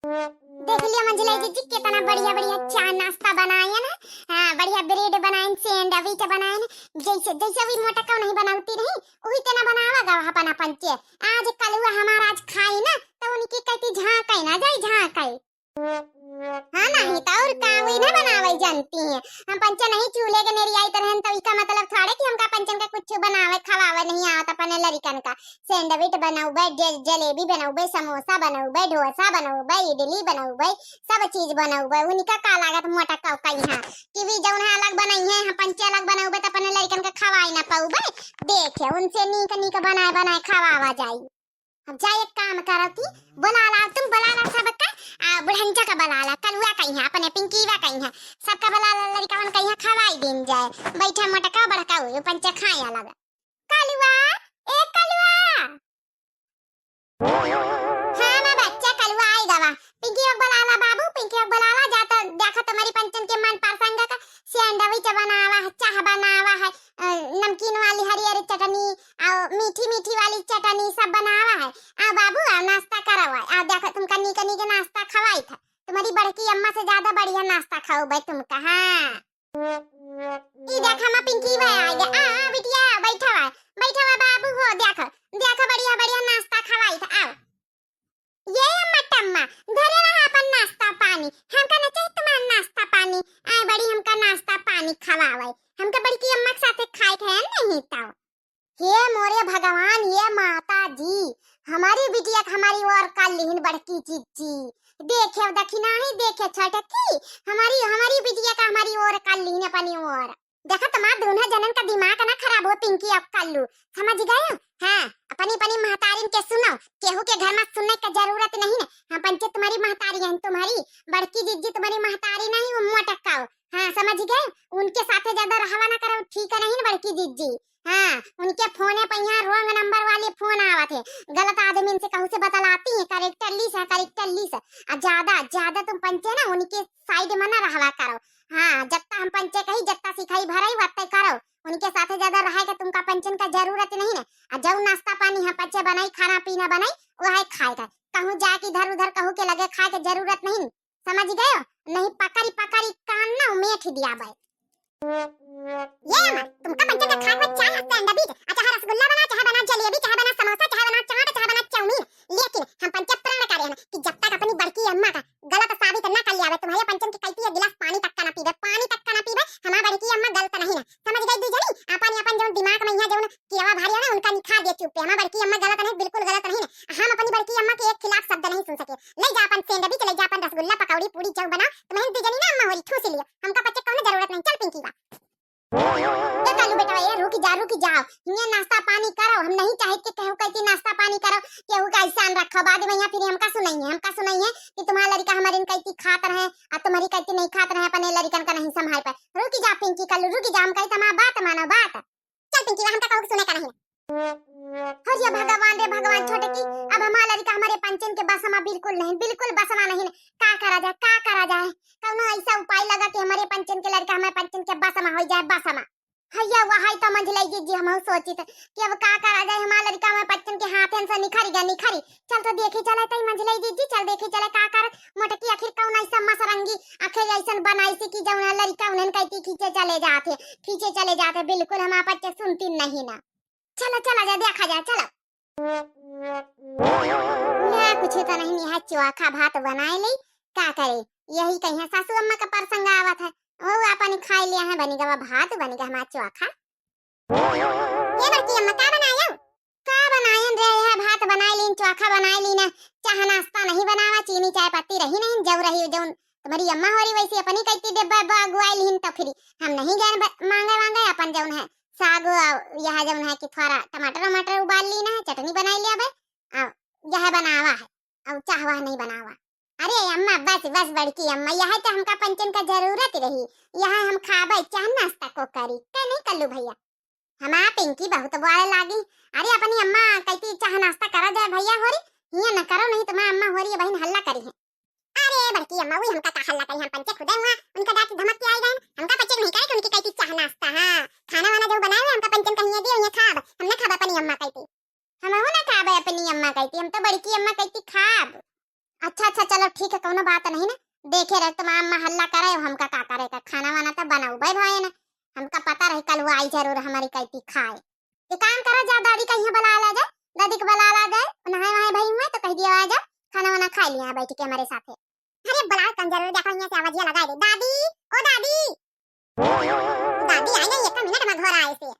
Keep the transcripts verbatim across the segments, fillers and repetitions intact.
देख लियो मंझले जीजी, कितना बढ़िया बढ़िया चाह नाश्ता बनायन है। हाँ, बढ़िया bread बनायन, sandwich बनायन। जैसे, जैसे भी मोटक्कउ नहीं बनावती रही, उही तना बनावा गवा अपन पंचे। आज कलुआ हमार आज खाई ना, तो उनकी कहती झाँकई ना जाई, झाँकई। हाँ, नहीं तो और का, वही ना बनावे जानती हैं। हम पंचे नहीं चूल्हे के नेरी आई तरहन, तो इसका मतलब थोड़े कि हमका पंचन का कुछ बनावे, खवावे नहीं आवत अपने लड़िकन का। Sandwich बनउबे, जे-, जलेबी बनउबे, समोसा बनउबे, डोसा बनउबे, इडली बनउबे, सब चीज बनउबे। उनका का लागत मोटक्कउ कइहाँ कि वी जौन है अलग बनइहैं, हम पंचे अलग बनउबे तो अपने लड़िकन का खवाई ना पउबे। देखे, उनसे नीक नीक बनाए बनाए खवावा जाई। अब जा एक काम करो कि बुला ला, तुम बुला ला सबका, आ बुढ़ंचा का बुला ला, कलुआ कइहाँ, अपने पिंकीवा कइहाँ, सबका बुला ला, लड़िकवन कइहाँ खवाई दीन जाए। बैठा मोटक्कउ बड़क्कउ, पंचे खाए अलग। कलुआ, ए कलुआ। हाँ माँ बच्चा, कलुआ आई गवा। पिंकी को बुला ला बाबू, पिंकी को बुला ला, जा तो देखा तुम्हारी पंचन के मन पसंद का sandwich बनावा है, चाह बनावा है, अ, नमकीन वाली हरी हरी चटनी, और मीठी मीठी वाली चटनी सब बनावा है। आ बाबू, आ नाश्ता करवा, आ देखा तुमका नीक नीक नाश्ता खवाई था। तुम्हारी बड़की अम्मा से ज्यादा बढ़िया नाश्ता खउबे तुमका। हाँ। ई देख, हमार पिंकी भाई आ गया। आ, आ, बिटिया, बैठा हुआ, बैठा हुआ बाबू हो, देखो, देखो, बढ़िया, बढ़िया नाश्ता खवाई था, आओ। ये अम्मा टम्मा, धरे रहा अपन नाश्ता पानी, हमका न चाही तुम्हार नाश्ता पानी। आए बड़ी हमका नाश्ता पानी खवावे, हमका बड़की अम्मा के साथे खाए के है नहीं तो। हे मोरे भगवान, हे माता जी, हमारी बिटिया का हमारी ओर कर लिहिन बड़की जिज्जी। देखे देखी नाही देखे छोटकी, हमारी, हमारी बिटिया का हमारी ओर कर लिहिन अपनी ओर। देखा तुम्हार दोनों जनन का दिमाग ना खराब हो पिंकी और कल्लू, समझ गए? हाँ, अपनी अपनी महतारिन के सुनो, केहू के घर में सुनने का जरूरत नहीं है। हम पंचे तुम्हारी महतारी हैं, तुम्हारी बड़की जिज्जी तुम्हारी महतारी नहीं, वो मोटक्कउ। हाँ, समझ गए? उनके साथे ज्यादा रहवा ना करो, ठीक नहीं ना बड़की जिज्जी। हाँ, उनके फोने पे यहाँ wrong number वाले फोन आवत है, गलत आदमी से कहूँ से बतलाती है, character less है, character less है। आ ज्यादा, ज्यादा तुम पंचे ना उनके side में ना रहवा करो। हाँ, जत्ता हम पंचे कही, जत्ता सिखाई भराई, वत्ते करो। उनके साथे ज्यादा रहे के तुमका पंचन का जरूरत नहीं ना। आ जौन नाश्ता पानी हम पंचे बनाई, खाना पीना बनाई, वो है खाए का। कहूँ जाके इधर उधर कहूँ के लगे खाए के जरूरत नहीं। समझ गयो? नहीं पकड़ी पकड़ी कान ना उमेठ दिया बे। ये अम्मा, तुमका पंचन का खाए में चाहे हंसते अंडा बीज, आ चाहे रसगुल्ला बना, चाहे बना जलेबी, चाहे बना समोसा, चाहे बना चाट, चाहे बना चाउमीन, लेकिन हम पंचे प्रण करे हैं कि जब तक अपनी बड़की अम्मा का गलत साबित ना कर लियावे, तुम्हारे पंचन के कहती है गिलास पानी तक का ना पीबे, पानी तक का ना पीबे, हमार बड़की अम्मा गलत नहीं ना। समझ गई दू जनी? अपन, अपन जौन दिमाग में यहाँ जौन केवा भारी है ना, उनका निखार दे चुप पे। हमार बड़की अम्मा गलत नहीं, बिल्कुल गलत नहीं ना। हम अपनी बड़की अम्मा के एक खिलाफ शब्द नहीं सुन सके। ले जा अपन sandwich, ले जा अपन रसगुल्ला, पकौड़ी, पूड़ी, जौन बना, तुम्हें दू जनी ना अम्मा होरी ठूस लियो। हमका पंचे कौनो जरूरत नहीं, चल पिंकी बा। ए कालू बेटा, ए रुकी जा, रुकी जाओ। हियाँ नाश्ता पानी करो, हम नहीं चाहित कि केहू कहती नाश्ता पानी करो, केहू का ऐसान रखो। बाद में यहाँ फिर हमका सुनाई है, हमका सुनाई है कि तुम्हारा लड़का हमारे कहती खात रहे, आ तुम्हारी कहती नहीं खात रहे, अपने लड़कन का नहीं संभाल पाए। रुकी जा पिंकी कालू, रुकी जा, हम कही तुम्हारा बात मानो, बात। चल पिंकी, हमका कहू के सुने का नहीं। अरे भगवान रे भगवान, छोटकी, अब हमार लड़का हमारे पंचन के बस में बिल्कुल नहीं, बिल्कुल बस में नहीं। का करा जाए, का करा जाए? कौनो ऐसा उपाय लगा कि हमारे पंचन के लड़का हमारे पंचन के बस में हो जाए, बस में। हैया, वही तो मंझले जिज्जी हमहू सोचित कि अब का करा जाए, हमार लड़का हमारे पंचन के हाथन से निखरी गया, निखरी। चल तो देखी चले तई मंझले जिज्जी, चल देखी चले का कर मोटकी आखिर कौन ऐसा मसरंगी आखिर ऐसन बनाई सी कि जौन लड़का उन्हन कहती खींचे चले जाते, खींचे चले जाते, बिल्कुल हमार पंचे सुनती नहीं ना। चलो, चलो, जा देखा जाए, चलो। ना कुछ तो नहीं, यहाँ चोखा भात बनाए ली, का करे, यही कहीं सासू अम्मा का प्रसंग आवत है, वो अपन खाए लिया है, बनी गवा भात, बनी गवा हमार चोखा। ये बड़की अम्मा का बनायो? का बनायन रे, यह भात बनाए लीन, चोखा बनाए लीन, चाह नाश्ता नहीं बनावा, चीनी चाय पत्ती रही नहीं, जौ रही जौन तुम्हारी अम्मा हो रही वैसे अपनी कहती डिब्बा अब्बा अगुआई लीन, तो फिर हम नहीं गए ब-, मांगे वांगे, अपन जौन है साग, आ, यह जौन है कि थोड़ा टमाटर वमाटर उबाल ली ना, चटनी बनाई लिया बे, आ, यह बनावा है, और चाह वाह नहीं बनावा। अरे अम्मा, बस, बस बड़की अम्मा, यह तो हमका पंचन का जरूरत रही, यह हम खाबे, चाह नाश्ता को करी, का नहीं कल्लू भैया? हमार पिंकी बहुत बोले लागी, अरे अपनी अम्मा कहती चाह नाश्ता करा जाए भैया होरी, हियाँ न करो नहीं तुम्हार अम्मा होरी बहन हल्ला करी है। अरे बड़की अम्मा, वही हमका का हल्ला करी, हम पंचे खुदे हुआ, उनका डांट धमक के आई गए, हमका पंचे नहीं करे कि उनकी कहती चाह नाश्ता, हाँ, खाना वाना जो बनाए हुए हमका पंचन कहिए दिए, उन्हें खाब, हम न खाब अपनी अम्मा कहती। हम ना खाबे अपनी अम्मा कहती, हम तो बड़की अम्मा कहती खाब। अच्छा, अच्छा, चलो ठीक है, कौनो बात नहीं ना। देखे रहे तुम्हार अम्मा हल्ला करे, हमका का करे का, खाना वाना तो बनउबे भए ना। हमका पता रही कल वो आई जरूर हमारी कैती खाए। एक काम करो, जा दादी का यहाँ बुला ला जाए, दादी के बुला ला जाए, नहाए वहाए भई हुए तो कह दिया आ जा, खाना वाना खाए लिया बैठ के हमारे साथे। अरे बुलाए कौन जरूर, देखो यहाँ से आवाजिया लगाए दे, दादी, ओ दादी। दादी आई नहीं, एक मिनट में घर आए से।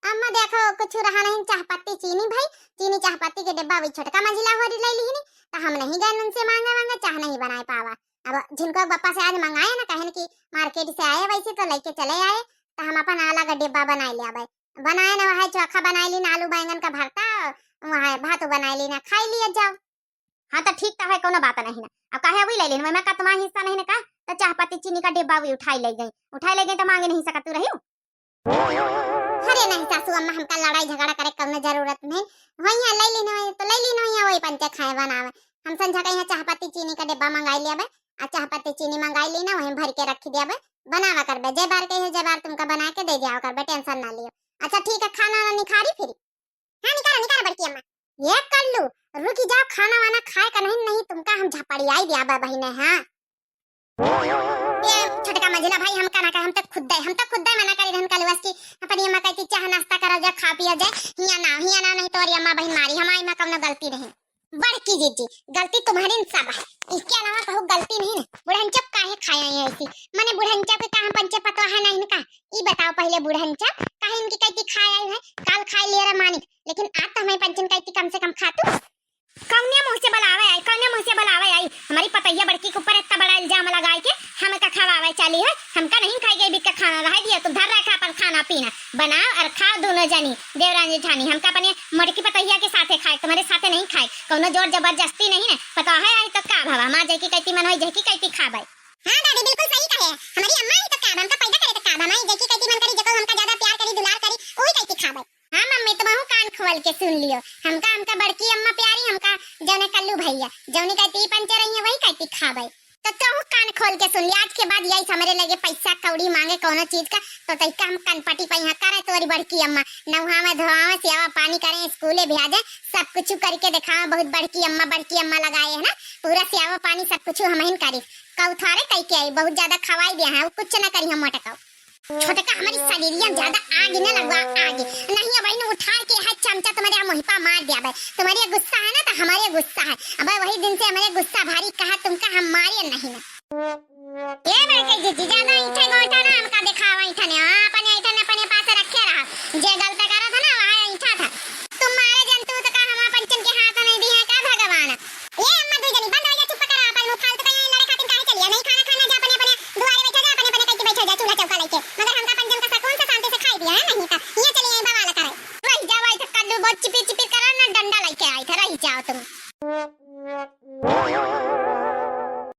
अम्मा देखो, कुछ रहा नहीं, चाह पत्ती चीनी भई, चीनी चाह पत्ती के डिब्बा वही छोटका मंझिला होरी ले लिहिनी, तो हम नहीं गए उनसे मांगे, मांगे चाह नहीं बनाए पावा। अब जिनको बप्पा से आज मंगाए ना, कहन कि मार्केट से आए, वैसे तो लेके चले आए, तो हम अपन अलग डिब्बा बनाए ले आवे। बनाए ना, वह चोखा बनाए ली ना, आलू बैंगन का भरता, वह भातो बनाए ली ना, खाई लिया जाओ। हाँ, तो ठीक तो है, कौनो बात नहीं ना। अब काहे वही ले लेन, वही में का तुम्हारा हिस्सा नहीं ना का? तो चाह पत्ती चीनी का डिब्बा भी उठाई ले गई, उठाई ले गई तो मांगे नहीं सकत तू रही। अरे नहीं सासू अम्मा, हमका लड़ाई झगड़ा करे कौनो जरूरत नहीं। वही यहाँ ले लेना है तो ले लेना है, वही पंचे खाए बनावे। हम समझा के यहाँ चाह पत्ती चीनी का डिब्बा मंगाई ले आवे, आ चाह पत्ती चीनी मंगाई लेना, वहीं भर के रख दे आवे, बनावा करबे, जे बार कहे जे बार तुमका बना के दे दिया करबे, टेंशन ना लियो। अच्छा ठीक है, खाना ना निखारी फिर। हाँ, निकालो, निकालो बड़की अम्मा। ये कल्लू, रुकी जाओ, खाना वाना खाए का नहीं, नहीं तुमका हम झपड़ियाई दिया बा बहिने, हाँ। ये छोटका मंझिला भाई, हम का ना कहे, हम तो खुद दे, हम तो खुद दे मना करी रहन कलुआ से कि अपनी अम्मा कहती चाह नाश्ता करा जाए, खा पिया जाए, हिया ना, हिया ना, नहीं तोरी अम्मा बहिन मारी, हमारी माँ कौनो गलती नहीं। बड़की जीजी, गलती तुम्हारी सब है, इसके अलावा कहू गलती नहीं है। बुढ़न चप काहे खाए आई ऐसी, मने बुढ़न चप के कहाँ पंचे पतवा है नहीं का? ई बताओ पहले बुढ़न चप, काहे इनकी कहती खाए आई है? काल खाए लिया रे मानिक, लेकिन आज तो हमें पंचन कहती कम से कम खा तू। कौने मुंह से बुलावे आई, कौने मुंह से बुलावे आई? हमारी पतैया बड़की के ऊपर इतना बड़ा इल्जाम लगाए के हम का खवावे चली है? हमका नहीं खाई गई बिक के खाना, रह दिया तू, धर रखा अपन खाना पीना, बनाओ और खाओ दोनों जनी, देवरानी जेठानी। हमका अपने मोटकी पतैया के साथे खाए, तुम्हारे साथे नहीं खाए, कौनो जोर जबरदस्ती नहीं है। पता है आई तो का भवा, माँ जैकी कहती मन होई, जैकी कहती खाबे। हाँ दादी, बिल्कुल सही कहे, हमारी अम्मा ही तो का, हमका पैदा करे तो का, हमारी जैकी कहती मन करी, जको हमका ज्यादा प्यार करी, दुलार करी, वही कहती खाबे। हाँ मम्मी, तुमहू कान खोल के सुन लियो, हमका, हमका बड़की अम्मा प्यारी, हमका जौने कल्लू भैया, जौनी कहती पंचे रही है, वही कहती खाबे। तो तोहू कान खोल के सुन लिया, आज के बाद यही हमरे लगे पैसा कौड़ी मांगे कौनो चीज का, तो तैका हम कनपटी पे यहाँ करे तोरी बड़की अम्मा, नहावे धोआवे, सेवा पानी करे, स्कूले भेजे, सब कुछ करके दिखावे, बहुत बड़की अम्मा, बड़की अम्मा लगाए है ना, पूरा सेवा पानी सब कुछ हम ही करी। कौथारे कह के आई, बहुत ज्यादा खवाई दिया है, वो कुछ ना करी हम मोटकाऊ। छोटका, हमारी शरीरिया में ज्यादा आग न लगवा, आग नहीं। अब इन्हें उठा के है चमचा तुम्हारे मुँह पा मार दिया बे। तुम्हारे गुस्सा है ना तो हमारे गुस्सा है। अब वही दिन से हमारे गुस्सा भारी कहा तुमका हम मारे नहीं ना। ए बड़की जीजी, ज्यादा ऐठे गोटा ना हमका दिखावा, ऐठा ने, हाँ, अपने ऐठा ने अपने पास रखे रहा। जे गलता करा था ना, वहाँ ऐठा था। तुम मारे जंतु तो का हमारे पंचन के हाथ नहीं दी है का भगवान? ए अम्मा, दू जनी बंद हो जा, चुप करा, अपन मुंह फालतू का यहाँ लड़े खातिर काहे चलिया? नहीं खाना खाना जा, अपने अपने दुआरे बैठा जा, अपने अपने कहीं बैठा जा, चूल्हा चौका लेके। मगर हमका पंचन का सुकून से शांति से खाई दिया है नहीं का? ये चलिए बवाल करे। रह जा, वही तो कल्लू बहुत चिपिर चिपिर करा ना, डंडा लेके आई था, रह जाओ तुम।